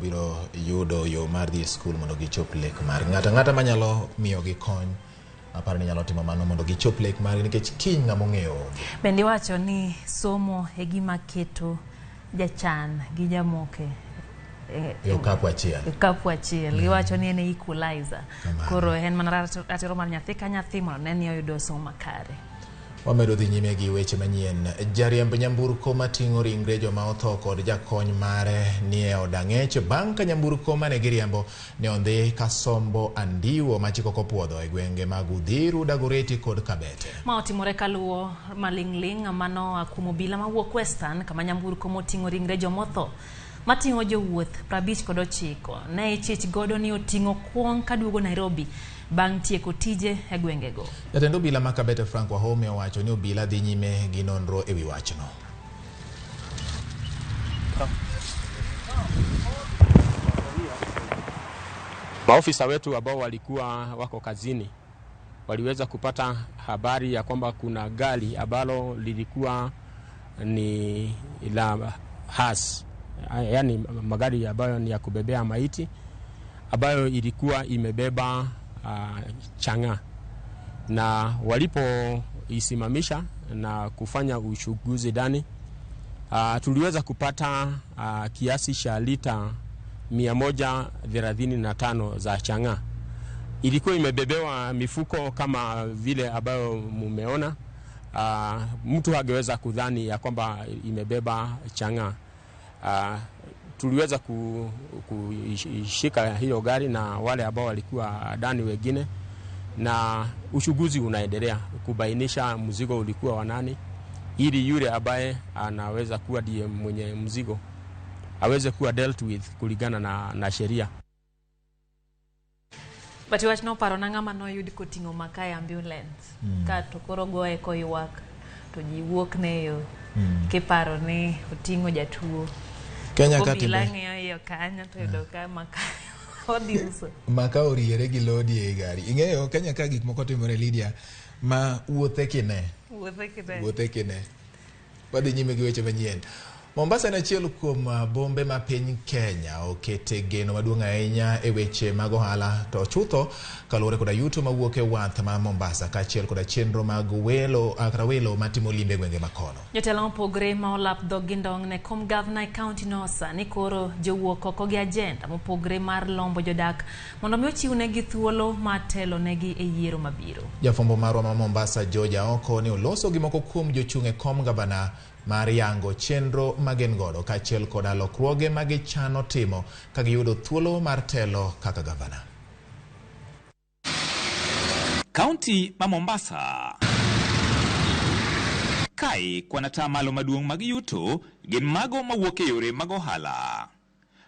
biro yudo yo mar dhi e skul mondo gichop lek margi. Ng'ato ang'ata manyalo miyogi kony, aparo ni nyalo timo mano mondo gichop lek margi nikech kiny ng'ama ong'eyo onge. Bende iwacho ni somo e gima keto jachan gi jamoke e okapu achiel. E okapu achiel. Iwacho ni en e equalizer. Koro en mana ratiro mar nyathi ka nyathi mondo ne ni oyudo somo makare. Wamedo dhi nyime gi weche manyien. Jariemb nyamburko mating'o ringre joma otho kod jakony mare nie od ang'ech bang' ka nyamburko mane giriembo ne ondhi kasombo andiwo machiko kopuodho e gwenge mag Uthiru, Dagoretti kod Kabete. Ma otimore kaluwo maling'ling' manoa kuom obila mawuok Western kama nyamburko moting'o ringre jomotho mating'o jowuoth 59 ne ichich godo ni oting'o kuong' kaduogo Nairobi bang' tieko tije e gwengego. Jatend obila ma Kabete Frank Wahome owacho ni obila dhi nyime gi nonro ewi wachno. Maofisa wetu ambao walikuwa wako kazini waliweza kupata habari ya kwamba kuna gari ambalo lilikuwa ni la has, yani magari ambayo ni ya kubebea maiti ambayo ilikuwa imebeba chang'aa, na walipoisimamisha na kufanya uchunguzi ndani, tuliweza kupata kiasi cha lita 135 za chang'aa. Ilikuwa imebebewa mifuko kama vile ambayo mumeona. Mtu hangeweza kudhani ya kwamba imebeba chang'aa. Tuliweza kuishika hiyo gari na wale ambao walikuwa ndani wengine, na uchunguzi unaendelea kubainisha mzigo ulikuwa wa nani, ili yule ambaye anaweza kuwa ndiye mwenye mzigo aweze kuwa dealt with kulingana na sheria. But wach noparo na ng'ama noyud koting'o maka e ambulance. Ka to koro goye koywak to ji wuok ne yo kiparo ni oting'o jatuo. Kenya ka Obila timbe ng'iyo iye kanyo to yudo ka maka odhi uso. Maka oriere gi lodi ei gari. Ing'eyo Kenya ka gik moko timore Lydia ma wuothe kine. Wuothe kine. Wuothe kine. Wadhi nyime gi weche manyien. Mombasa en achiel kuom bombe ma piny Kenya okete geno maduong' ahinya e weche mag ohala to chutho kaluwore koda yuto mawuok e wath ma Mombasa kaachiel koda chenro mag welo kata welo matimo limbe e gwenge makono. Jotelo mopogore ma olap dhog gi ndong' ne kom gavana e kaunti no sani koro jowuok oko gi ajenda mopogore mar lombo jodak mondo mi ochiwnegi thuolo mar telo negi e yiero mabiro. Jafwambo marwa ma Mombasa George Aoko ne oloso gi moko kuom jochung' e kom gavana mar yango chenro magin godo kaachiel koda lokruoge ma gichano timo ka giyudo thuolo mar telo kaka gavana. Kaunti ma Mombasa kae kwan atamalo maduong' mag yuto gin mago mawuok e yore mag ohala.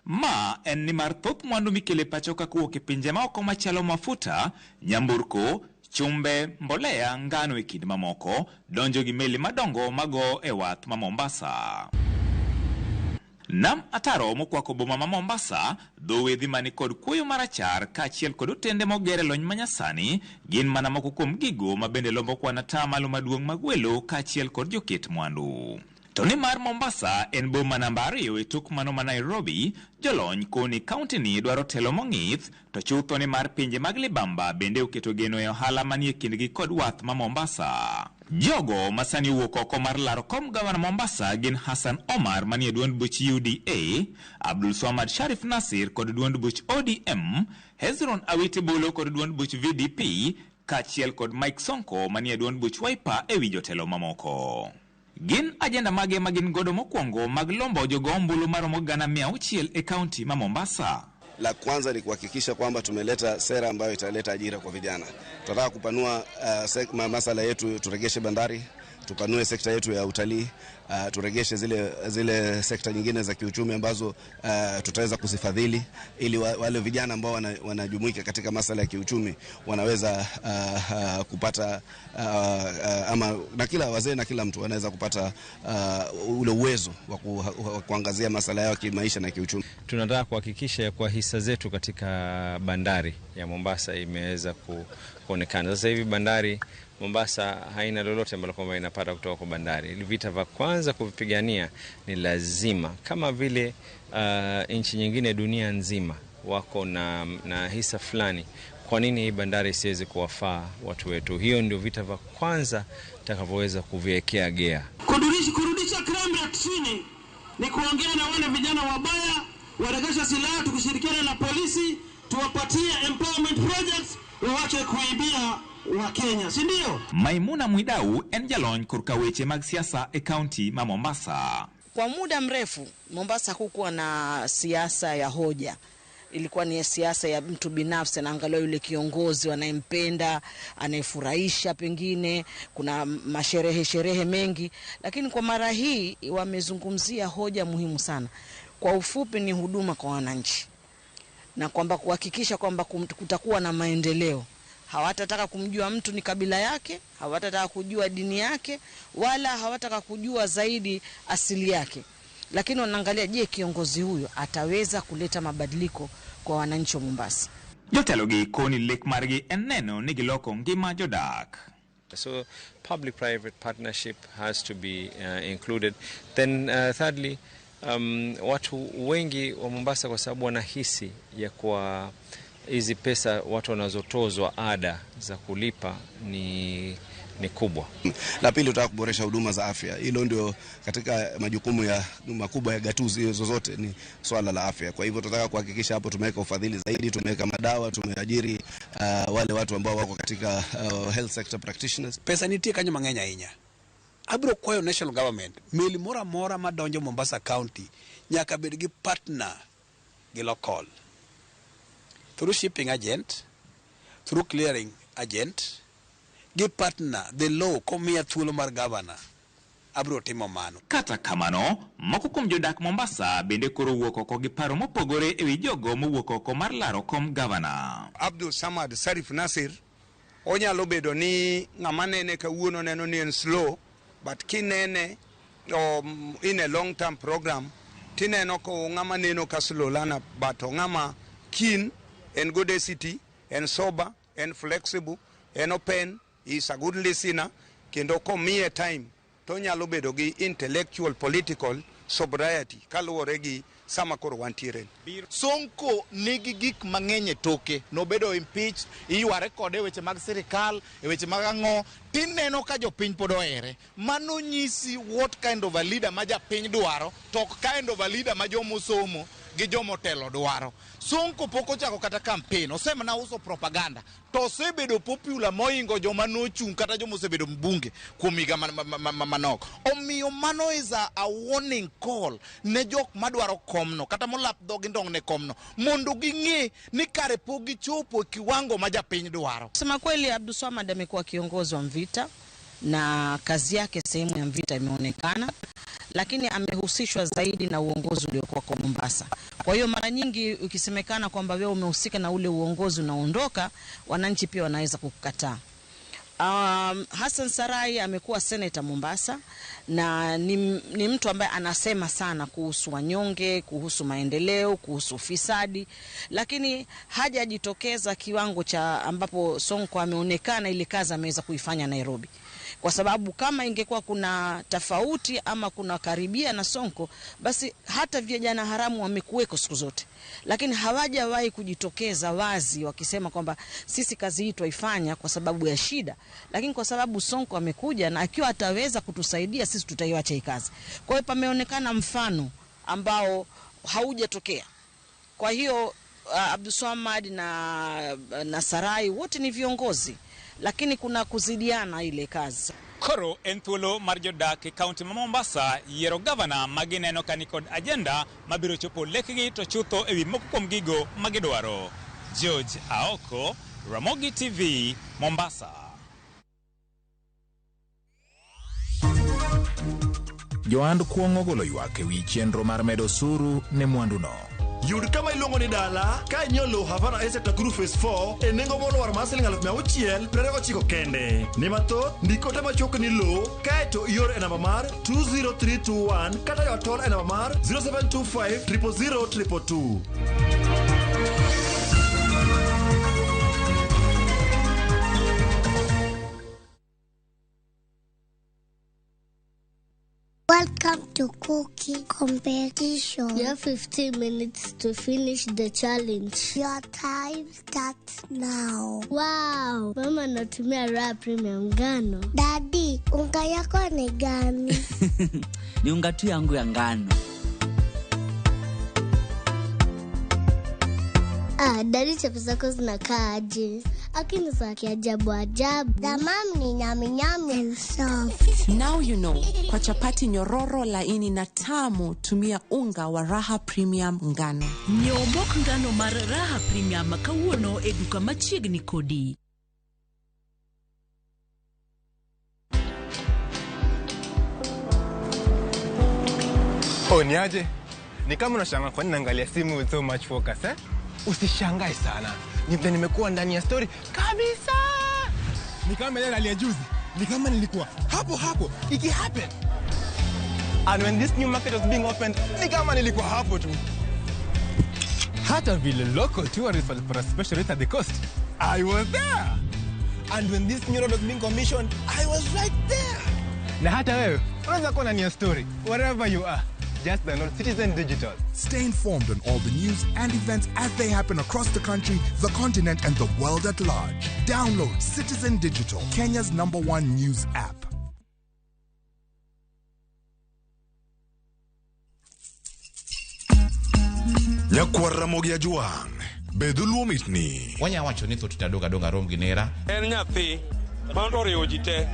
Ma en ni mar thoth mwandu mikelo e pacho ka kowuok e pinje maoko machalo mafuta, nyamburko, chumbe, mbolea, ngano e kind mamoko donjo gi meli madongo mago e wath ma Mombasa. Nam ataro mokwako boma ma Mombasa, dho wedhi mani kod kuoyo marachar kaachiel kod otende moger e lony manyasani gin mana moko kuom gigo ma bende lombo kwan atamalo maduong' mag welo kaachiel kod joket mwandu. To nimar Mombasa en boma namba 2 e tok mano ma Nairobi, jolony koni kaunti ni dwaro telo mong'ith, to chutho ni mar pinje mag libamba bende oketo geno e ohala manie kindgi kod wath ma Mombasa. Jogo masani owuok oko mar laro kom gavana Mombasa gin Hassan Omar manie duond buch UDA, Abdul Swamad Sharif Nasir kod duond buch ODM, Hezron Awiti Bolo kod duond buch VDP, kaachiel kod Mike Sonko manie duond buch Wiper ewi jotelo mamoko. Gin ajenda mage ma gin godo mokwongo mag lombo jogo ombulu maromo 600,000 e kaunti ma Mombasa? La kwanza ni kuhakikisha kwamba tumeleta sera ambayo italeta ajira kwa vijana. Tunataka kupanua masala yetu, turegeshe bandari, tupanue sekta yetu ya utalii, turegeshe zile sekta nyingine za kiuchumi ambazo tutaweza kuzifadhili ili wale vijana ambao wanajumuika katika masala ya kiuchumi wanaweza kupata ama na kila wazee na kila mtu wanaweza kupata ule uwezo wa kuangazia masala yao kimaisha na kiuchumi. Tunataka kuhakikisha kwa hisa zetu katika bandari ya Mombasa imeweza kuonekana. Sasa hivi bandari Mombasa haina lolote ambalo kwamba inapata kutoka kwa bandari. Vita vya kwanza kwanza kuvipigania ni lazima, kama vile nchi nyingine dunia nzima wako na hisa fulani, kwa nini hii bandari isiweze kuwafaa watu wetu? Hiyo ndio vita vya kwanza tutakavyoweza kuviwekea gea. Kurudisha crime rate chini ni kuongea na wale vijana wabaya, waregesha silaha, tukishirikiana na polisi, tuwapatie empowerment projects, waache kuibia wa Kenya, si ndio? Maimuna Mwidau en jalony korka weche mag siasa e kaunti ma Mombasa. Kwa muda mrefu Mombasa hakukuwa na siasa ya hoja. Ilikuwa ni siasa ya mtu binafsi, anaangalia yule kiongozi anayempenda, anayefurahisha, pengine kuna masherehe sherehe mengi. Lakini kwa mara hii wamezungumzia hoja muhimu sana. Kwa ufupi ni huduma kwa wananchi, na kwamba kuhakikisha kwamba kutakuwa na maendeleo. Hawatataka kumjua mtu ni kabila yake, hawatataka kujua dini yake, wala hawataka kujua zaidi asili yake. Lakini wanaangalia, je, kiongozi huyo ataweza kuleta mabadiliko kwa wananchi wa Mombasa? Jotelo gi koni lek margi en neno ni giloko ngima jodak. So public-private partnership has to be included. Then thirdly, watu wengi wa Mombasa kwa sababu wanahisi ya kuwa hizi pesa watu wanazotozwa ada za kulipa ni kubwa. La pili, tunataka kuboresha huduma za afya. Hilo ndio katika majukumu ya makubwa ya gatuzi zozote, ni swala la afya. Kwa hivyo tunataka kuhakikisha hapo tumeweka ufadhili zaidi, tumeweka madawa, tumeajiri wale watu ambao wako katika health sector practitioners. Pesa nitie kanyo mang'eny ahinya. Abiro kwayo national government meli moro amora madonjo Mombasa County nyaka bed gi partner gi local, through shipping agent, through clearing agent, gi partner the law komiya thuolo mar governor abiro timo mano. Kata kamano, moko kuom jodak Mombasa bende koro wuok oko gi paro mopogore ewi jogo mowuok oko mar laro kom gavana. Abdul Samad Sarif Nasir onyalo bedo ni ng'ama nene kawuono neno ni en slow, but kinene in a long term program tineno ko ng'ama neno ka slow lana, but ng'ama keen, en good city, en sober, en flexible, en open, is a good listener, kendo komiye time to onyalo bedo gi intellectual political sobriety kaluwore gi sama koro wantiere. Sonko nigi gik mang'eny e toke, nobedo impeached, iyware kode e weche mag sirikal, e weche mag ang'o, tineno ka jopiny pod ohere. Mano nyisi what kind of a leader ma japiny dwaro, to ok kind of a leader ma jomosomo gi jomotelo dwaro. Sonko pok ochako kata campaign, osemana uso propaganda, to osebedo popular mohingo joma nochung' kata joma osebedo mbunge kuom higa manok. Omiyo mano is a warning call ne jok madwaro komno, kata molap dhogi ndong' ne komno, mondo ging'e ni kare pok gichopo kiwango ma japiny dwaro. Sema kweli, Abdulswamad amekuwa kiongozi wa Mvita na kazi yake sehemu ya Mvita imeonekana, lakini amehusishwa zaidi na uongozi uliokuwa kwa Mombasa. Kwa hiyo mara nyingi ukisemekana kwamba wewe umehusika na ule uongozi unaondoka, wananchi pia wanaweza kukukataa. Hassan Sarai amekuwa senator Mombasa na ni mtu ambaye anasema sana kuhusu wanyonge, kuhusu maendeleo, kuhusu ufisadi, lakini hajajitokeza kiwango cha ambapo Sonko ameonekana ile kazi ameweza kuifanya Nairobi. Kwa sababu kama ingekuwa kuna tofauti ama kuna karibia na Sonko, basi hata vijana haramu wamekuweko siku zote, lakini hawajawahi kujitokeza wazi wakisema kwamba sisi kazi hii twaifanya kwa sababu ya shida. Lakini kwa sababu Sonko amekuja na akiwa ataweza kutusaidia sisi, tutaiacha hii kazi. Kwa hiyo pameonekana mfano ambao haujatokea. Kwa hiyo Abdulswamad na Sarai wote ni viongozi, lakini kuna kuzidiana ile kazi. Koro en thuolo mar jodak e kaunti ma Mombasa yiero gavana ma gineno ka nikod agenda mabiro chopo lekgi to chutho ewi moko kuom gigo magidwaro. George Aoko, Ramogi TV, Mombasa. Joand kuong' ogolo ywak ewi chenro mar medo osuru ne mwanduno. Yud kama iluongo ni dala ka inyiewo lowo Havana Estate Nakuru Phase 4 e nengo molwar mar siling 629 kende. Ne mathoth, ndik ote machuok ni lowo kaeto ior e namba mar 20321 kata yor tol e namba mar 0725 000 222. Welcome. to cookie competition. You have 15 minutes to finish the challenge. Your time starts now. Wow, mama anatumia Raha Premium ngano. Daddy, unga yako ni gani? Ni unga tu yangu ya ngano. Ah, daddy, chapo zako zinakaa aje? Akini za kiajabu ajabu. Tamam ni nyami nyami and soft. Now you know. Kwa chapati nyororo laini na tamu, tumia unga wa Raha Premium ngano. Nyiew mok ngano mar Raha Premium kawuono e duka machiegni kodi. Oh, niaje? Ni kama unashangaa kwa nini naangalia simu with so much focus, eh? Usishangae sana. Ni vile nimekuwa ndani ya story kabisa. Ni kama ile hali ya juzi. Ni kama nilikuwa hapo hapo iki happen. And when this new market was being opened, ni kama nilikuwa hapo tu. Hata vile local tourists walipata special rate at the coast, I was there. And when this new road was being commissioned, I was right there. Na hata wewe unaweza kuwa ndani ya story wherever you are. Just download Citizen Digital. Stay informed on all the news and events as they happen across the country, the continent, and the world at large. Download Citizen Digital, Kenya's #1 news app. Nyakwar Ramogi Ajwang', be dholuo mitni. Wanya wacho ni thoth adonga donga rom gi nera. En nyathi mano oriwo ji te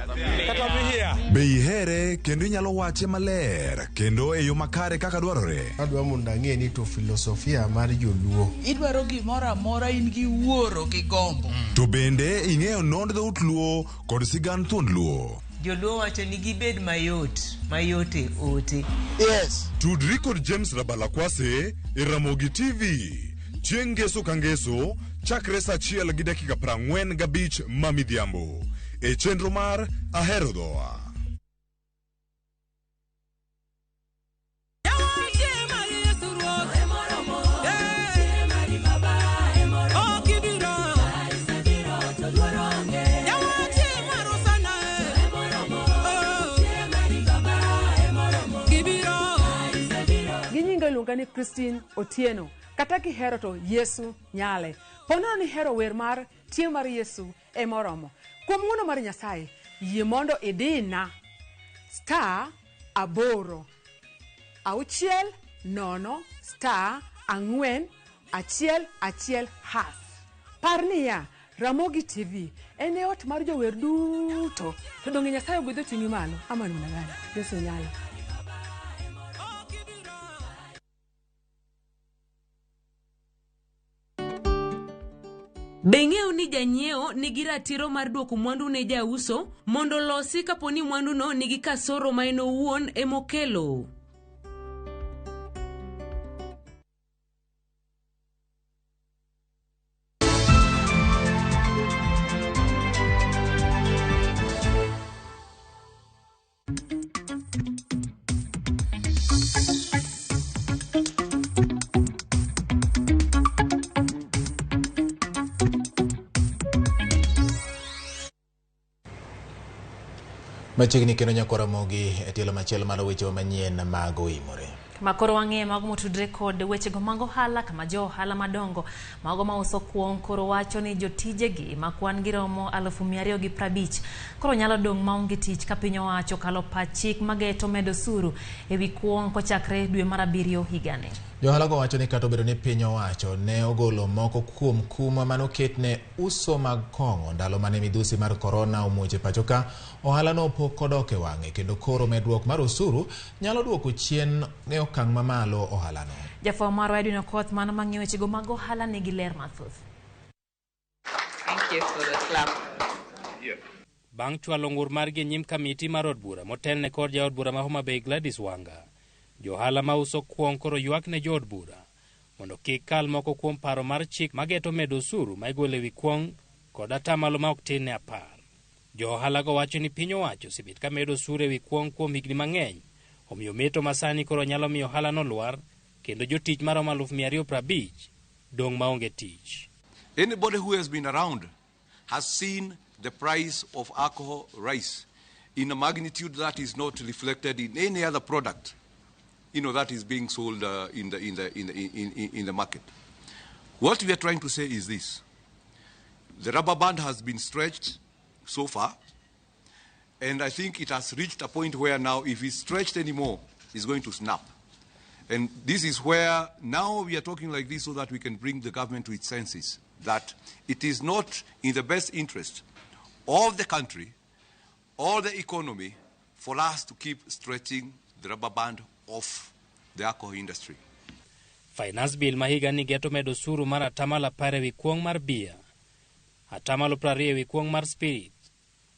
kata mihia. Be ihere kendo inyalo wache maler kendo e yo makare kaka dwarore. Adwa mondo ang'e ni to filosofia mar joluo. Idwaro gimoro amora in gi wuoro gi gombo. To bende ing'eyo nond dhout luo kod sigand thuond luo. Joluo wacho ni gibed mayot, mayot e ote. Yes. Tudri kod James Rabalakwase e Ramogi TV. Chieng' ngeso ka ngeso chakre saa 1:45 ma midhiambo. E chenro mar Ahero Dhoa. Ginyinga iluonga ni Christine Otieno. Kata kihero to Yesu nyale. Ponono ni hero wer mar tie mar Yesu emoromo. Kuom ng'wono mar Nyasaye, yie mondo idina *8 6 0 *4 1 1 hash. Par niya, Ramogi TV en e ot mar jower duto. To donge Nyasaye ogwedho ting'i malo ama namna gani? Yesu nyalo. Be ing'eyo ni janyiewo nigi ratiro mar duoko mwandu ne jauso mondo olosi kapo ni mwanduno nigi kasoro ma en owuon emokelo? Machiegni kendo nyakwa Ramogi e tielo machielo mar weche manyien mag oimore. Makoro wang'e mago motudre kod wechego mag ohala kama jo ohala madongo mago mauso kuong koro wacho ni jotijegi ma kwan gi romo 250,000 koro nyalo dong' maonge tich ka piny owacho kalo pach chik mageto medo osuru ewi kuong kochakre dwe mar 7 higani. Johala go wacho ni kata obedo ni piny owacho ne ogolo moko kuom kum manoket ne uso mag kong'o ndalo mane midhusi mar korona omuoch e pacho ka, ohala no pok odok e wang'e kendo koro medruok mar osuru nyalo duoko chien e okang' mamalo ohala no. Jafwambo marwa Edwin Okoth mano mang'iyo wechego mag ohala nigi ler mathoth. Thank you for the clap. Bang' chwalo ng'ur margi e nyim kamiti mar od bura motelne kod jaod bura ma Homa Bay Gladys Wanga, johala mauso kuong koro ywak ne jood bura mondo kik kal moko kuom paro mar chik mageto medo osuru ma igolo ewi kuong kod atamalo ma ok tin ne 10. Jo ohala go wacho ni piny owacho osebet ka medo osuru ewi kuong kuom higni mang'eny, omiyo meto masani koro nyalo miyo ohala no lwar kendo jotich maromo 250,000 dong' maonge tich. Anybody who has been around has seen the price of alcohol rise in a magnitude that is not reflected in any other product. that is being sold in the market. What we are trying to say is this. The rubber band has been stretched so far, and I think it has reached a point where now if it's stretched anymore, it's going to snap. And this is where now we are talking like this so that we can bring the government to its senses, that it is not in the best interest of the country or the economy for us to keep stretching the rubber band of the alcohol industry. Finance Bill ma higa ni geto medo osuru mar 10% ewi kuong' mar bia, 20% ewi kuong' mar spirit,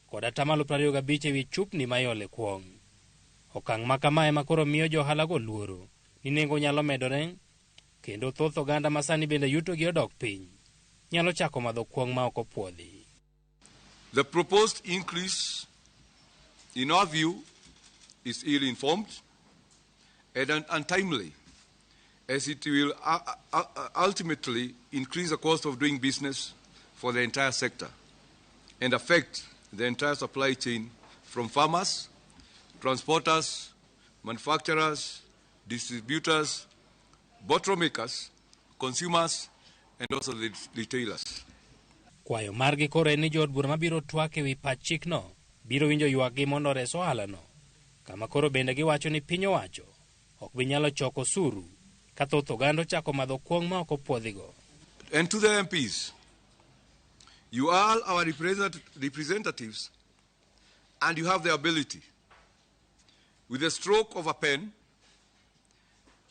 kod 25% ewi chupni ma iole kuong'. Okang' ma kama ema koro miyo johalago luoro ni nengo nyalo medore, kendo thoth oganda ma sani bende yutogi odok piny nyalo chako madho kuong' ma ok opuodhi. The proposed increase, in our view, is ill-informed and untimely, as it will ultimately increase the cost of doing business for the entire sector and affect the entire supply chain from farmers, transporters, manufacturers, distributors, bottle makers, consumers, and also the retailers. Kwayo margi koro en ni jood bura mabiro twak ewi pach chikno biro winjo ywakgi mondo ores ohalano, kama koro bende giwacho ni piny owacho ok bi nyalo choko osuru ka thoth oganda ochako madho kuong' ma ok opuodhigo. And to the MPs, you are our representatives and you have the ability, with the stroke of a pen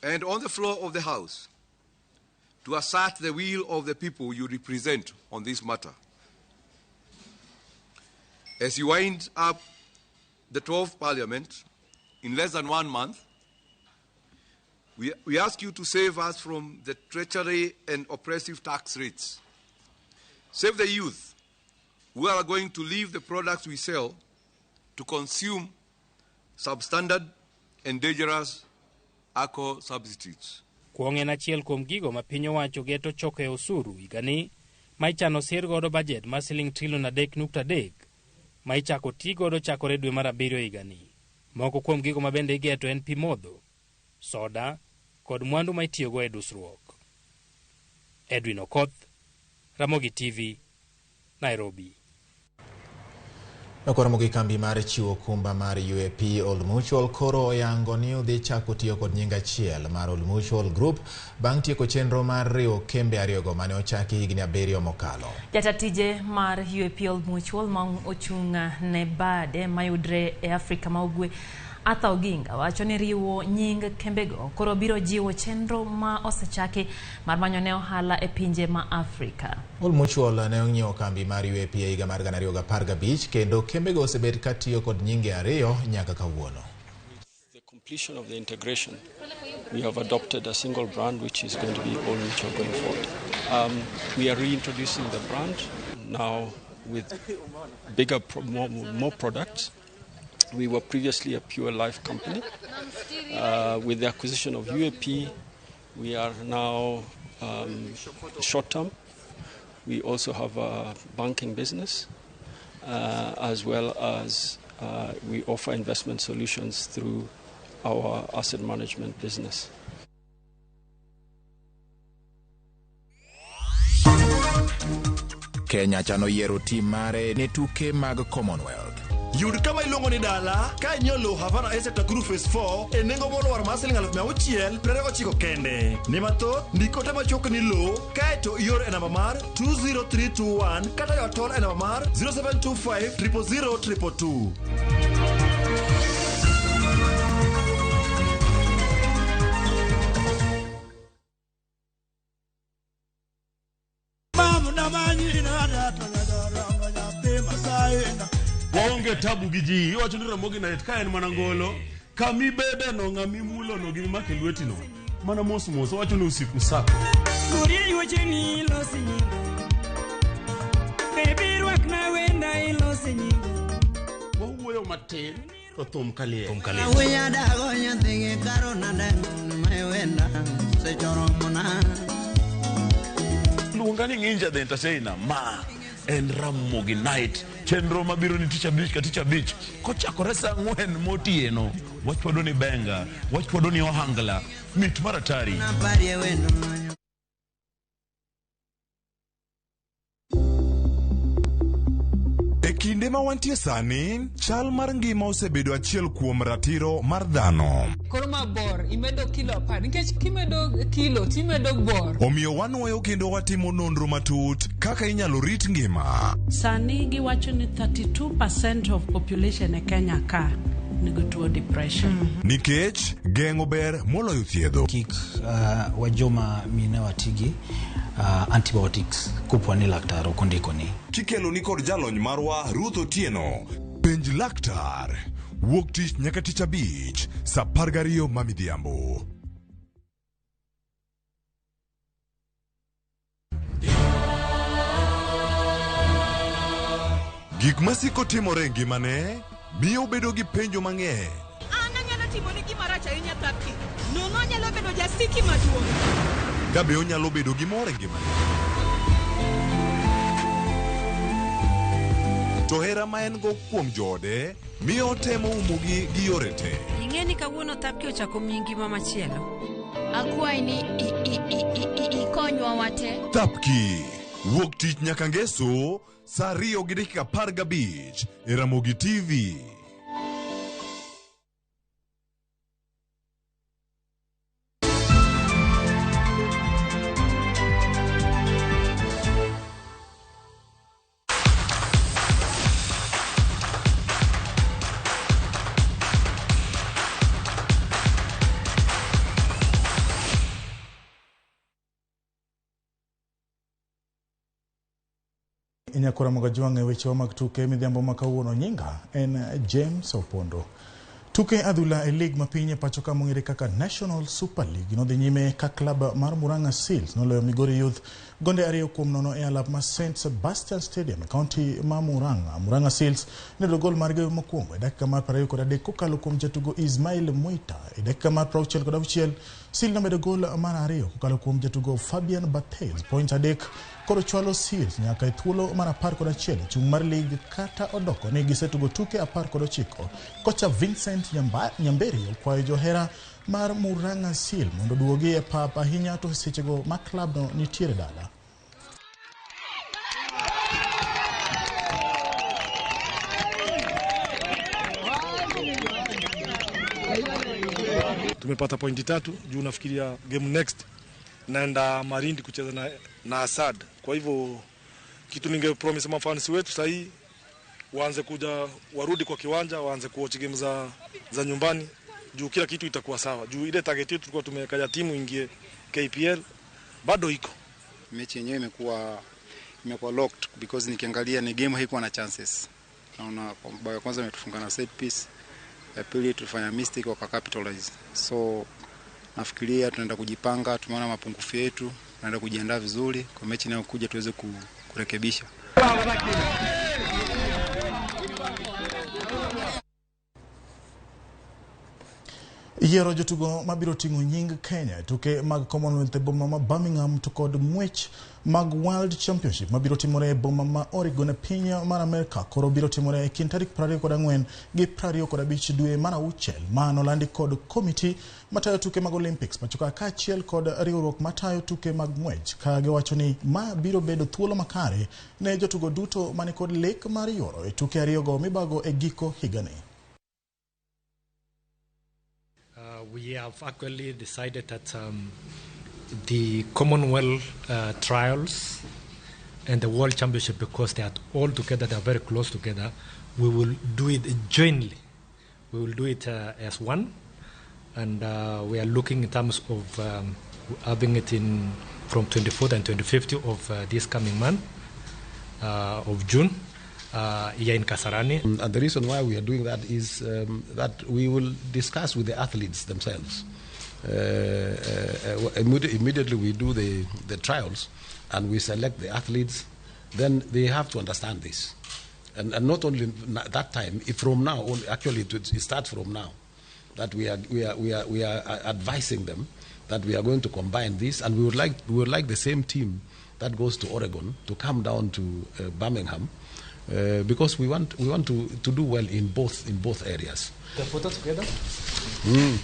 and on the floor of the House, to assert the will of the people you represent on this matter. As you wind up the 12th Parliament in less than 1 month, we ask you to save us from the treachery and oppressive tax rates. Save the youth who are going to leave the products we sell to consume substandard and dangerous alcohol substitutes. Kuong' en achiel kuom gigo ma piny owacho geto choko e osuru higani ma ichano sir godo bajet mar siling trilion 3.3 ma ichako ti godo chakore dwe mar 7 higani. Moko kuom gigo ma bende igeto en pi modho, soda kod mwandu ma itiyogo e dusruok. Edwin Okoth, Ramogi TV, Nairobi. Nokoromo gi kambi mar chiwo kumba mar UAP Old Mutual koro oyango ni odhi chako tiyo kod nying achiel mar Old Mutual Group bang' tieko chenro mar riwo kembe ariyogo mane ochaki higni 7 mokalo. Jata tije mar UAP Old Mutual ma ochung' ne bade mayudre e Afrika ma Ugwe Arthur Oginga wacho ni riwo nying kembego koro biro jiwo chenro ma osechaki mar manyo ne ohala e pinje ma Afrika. Old Mutual ne ong'iewo kambi mar UAP e higa mar 2015 kendo kembego osebet ka tiyo kod nyinge ariyo nyaka kawuono. The completion of the integration, we have adopted a single brand which is going to be Old Mutual going forward. We are reintroducing the brand now with bigger, more products. We were previously a pure life company. With the acquisition of UAP, we are now short-term. We also have a banking business, as well as we offer investment solutions through our asset management business. Kenya chano yiero tim mare ne tuke mag Commonwealth. Yud kama iluongo ni dala ka inyiewo lowo Havana Estate Nakuru Phase 4 e nengo molwar mar siling 629 kende. Ne mathoth, ndik ote machuok ni lowo kaeto ior e namba mar 20321 kata yo tol e namba mar 0725 000 222. Waonge tabu gi ji, iwacho ni Ramogi Night ka en mana ngolo, kamibede no ng'ama imulo no gi mimako e lweti no, mana mos mos, owacho ni usiku sako. Wawuoyo matin to thum kaliel. Luonga ni Nginja the Entertainer, ma en Ramogi Night Chenro mabiro ni tich abich ka tich abich kochakore saa 4 motieno. Wachwado ni benga, wachwado ni ohangla, mit mar atari. E kinde ma wantie sani, chal mar ngima osebedo achiel kuom ratiro mar dhano. Koro ma bor, imedo kilo 10, nikech kimedo kilo timedo bor. Omiyo wanwoyo kendo watimo nonro matut kaka inyalo rit ngima. Sani giwacho ni 32% of population e Kenya ka nigi tuo depression. Nikech geng'o ber moloyo thiedho. Kik wajoma mine watigi antibiotics kopo ni laktar ok ondikoni. Kikelo ni kod jalony marwa Ruth Otieno. Penj laktar. Wuok tich nyaka tich abich, saa 12 ma midhiambo. Gik masiko timore e ngimane miyo obedo gi penjo mang'eny. An anyalo timoni gima rach ahinya Thapki. Nono anyalo bedo jasiki maduong'. Ka be onyalo bedo gi mor e ngimane. To hera ma en go kuom joode miyo otemo umogi gi yore te. Ing'e ni kawuono Thapki ochako miyi ngima machielo. Akwayi ni ikonywa wate. Thapki, wuok tich nyaka ngeso, saa 2:15 e Ramogi TV. Inyakora Mogajwang' e weche mag tuke midhiambo ma kawuono. Nyinga en James Opondo. Tuke adhula e lig mapiny e pacho ka mong'ere kaka National Super League nodhi nyime ka klab mar Murang'a Seals noloyo Migori Youth gonde 2-0 e alap mar St Sebastian Stadium e kaunti ma Murang'a. Murang'a Seals noyudo gol margi mokwongo e dakika mar 23 kokalo kuom jatugo Ismail Mwita. E dakika mar 66 Seals nomedo gol mar 2 kokalo kuom jatugo Fabian Barthez. Point 3 koro chwalo Seals nyaka e thuolo mar 11 chung' mar lig kata odoko ni gisetugo tuke 19. Kocha Vincent Nyamberi okwayo johera mar Murang'a Seal mondo duogi e pap ahinya to sechego ma klabno nitiere dala. Tumepata pointi 3 juu nafikiria game next naenda Marindi kucheza na Asad. Kwa hivyo kitu ninge promise mafans wetu sahii waanze kuja, warudi kwa kiwanja, waanze kuwatch game za nyumbani juu kila kitu itakuwa sawa. Juu ile target yetu tulikuwa tumeweka timu ingie KPL bado iko. Mechi yenyewe imekuwa locked because nikiangalia ni game haikuwa na chances. Naona bao ya kwanza imetufunga na set piece, ya pili tulifanya mistake waka capitalize. So nafikiria tunaenda kujipanga, tumeona mapungufu yetu, tunaenda kujiandaa vizuri kwa mechi inayokuja tuweze kurekebisha. Yiero jotugo mabiro ting'o nying Kenya tuke mag Commonwealth e boma ma Birmingham to kod ng'wech mag World Championship mabiro timore e boma ma Oregon e piny mar Amerka koro biro timore e kind tarik 24 gi 25 dwe mar auchiel. Ma nolandi kod komiti matayo tuke mag Olympics pacho ka kaachiel kod riwruok matayo tuke mag ng'wech ka giwacho ni ma biro bedo thuolo makare ne jotugo duto mani kod lek mar yuoro e tuke ariyogo mibago e giko higani. We have actually decided that the Commonwealth trials and the World Championship, because they are all together, they are very close together, we will do it jointly. We will do it as one, and we are looking in terms of having it in from 24th and 25th of this coming month of June. Here in Kasarani. And the reason why we are doing that is that we will discuss with the athletes themselves. Immediately we do the trials and we select the athletes, then they have to understand this. And not only that time, if from now, actually it starts from now, that we are advising them that we are going to combine this, and we would like the same team that goes to Oregon to come down to Birmingham Because we want to do well in both areas. The photo together? Mm.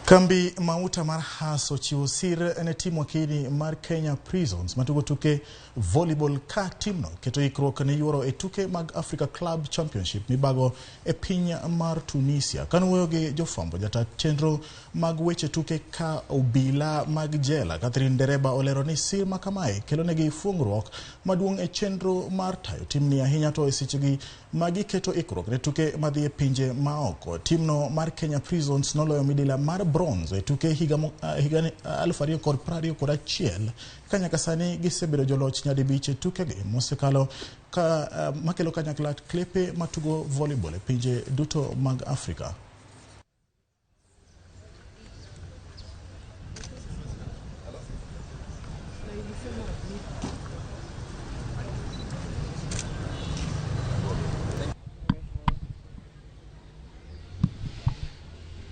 Kambi mauta mar Haas ochiwo sir ne tim wakili mar Kenya Prisons matugo tuke volleyball ka timno keto ikruok ne yuoro e tuke mag Africa Club Championship mibago e piny mar Tunisia. Kanowuoyo gi jofwambo, jata chenro mag weche tuke ka obila mag jela Catherine Dereba olero ni sir makamae kelonegi fuongruok maduong' e chenro mar tayo timni, ahinya to e sechegi magiketo ikruok ne tuke madhi e pinje maoko. Timno mar Kenya Prisons noloyo midila mar bronze e tuke higa 2021 ka nyaka sani gisebedo joloch nyadibich e tukegi mosekalo ka makelo kanyakla klepe matugo volleyball e pinje duto mag Afrika.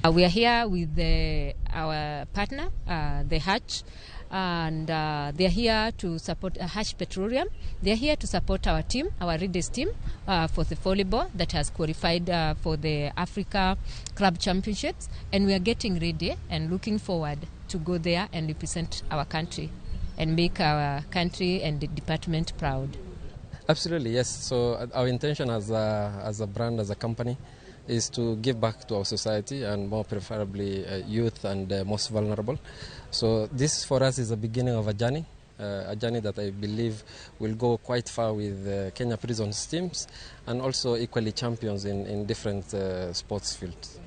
We are here with our partner, the Hatch, and they are here to support Hatch Petroleum. They are here to support our team, our Readers team, for the volleyball that has qualified for the Africa Club Championships. And we are getting ready and looking forward to go there and represent our country and make our country and the department proud. Absolutely, yes. So our intention as a brand, as a company, is to give back to our society and more preferably youth and most vulnerable. So this for us is the beginning of a journey that I believe will go quite far with Kenya Prisons teams and also equally champions in different sports fields.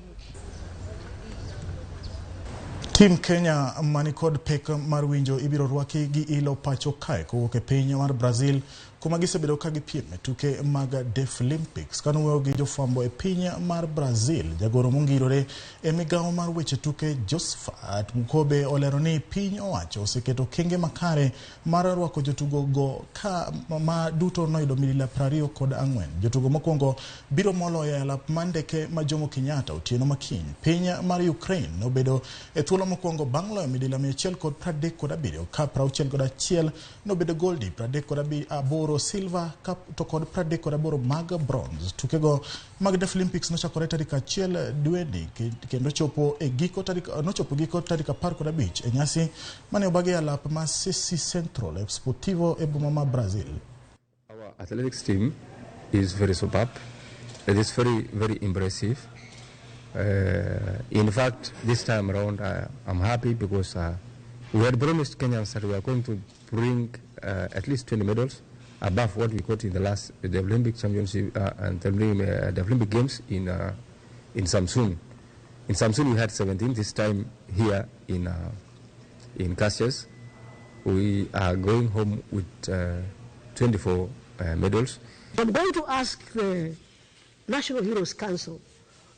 Team Kenya manikod pek mar winjo ibiro rwaki gi ilo pacho kae kowuok e piny mar Brazil kuma gisebedo ka gipiem e tuke mag Deaflympics. Kanowuoyo gi jofwambo e piny mar Brazil, jagoro mongirore e migawo mar weche tuke Josephat Mukobe olero ni piny owacho oseketo okenge makare mar rwako jotugo go ka ma duto noyudo midila 24. Jotugo mokwongo biro moloyo e alap mar ndeke ma Jomo Kenyatta otieno makiny. Piny mar Ukraine nobedo e thuolo mokwongo bang' loyo midila 137 ka 61 nobedo goldi, 38 silver to kod 38 mag bronze. Tukego mag Deaflympics nochakore tarik 1 dweni kendo chopo e giko tarik 15 e nyasi mane obagi e alap ma Sesi Central Sportivo e boma ma Brazil. Our athletics team is very superb. It is very, very impressive. In fact, this time around, I'm happy because we had promised Kenyans that we are going to bring at least 20 medals above what we got in the last the Olympic Championship and the Olympic Games in Samsun. In Samsun we had 17. This time here in Caxias, we are going home with 24 medals. I'm going to ask the National Heroes Council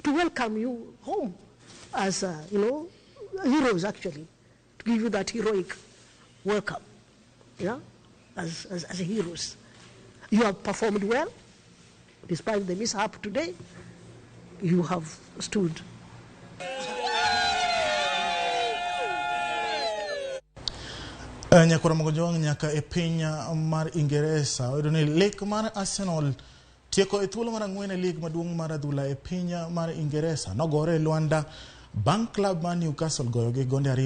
to welcome you home as, heroes actually, to give you that heroic welcome, yeah, as heroes. You have performed well, despite the mishap today, you have stood. Nyakora Mogojwang' nyaka e piny mar Ingeresa oyudo ni lek mar Arsenal tieko e thuolo mar 4 e lig maduong' mar adhula e piny mar Ingeresa nogore e Luanda bang' klab mar Newcastle goyo gi gonde 2.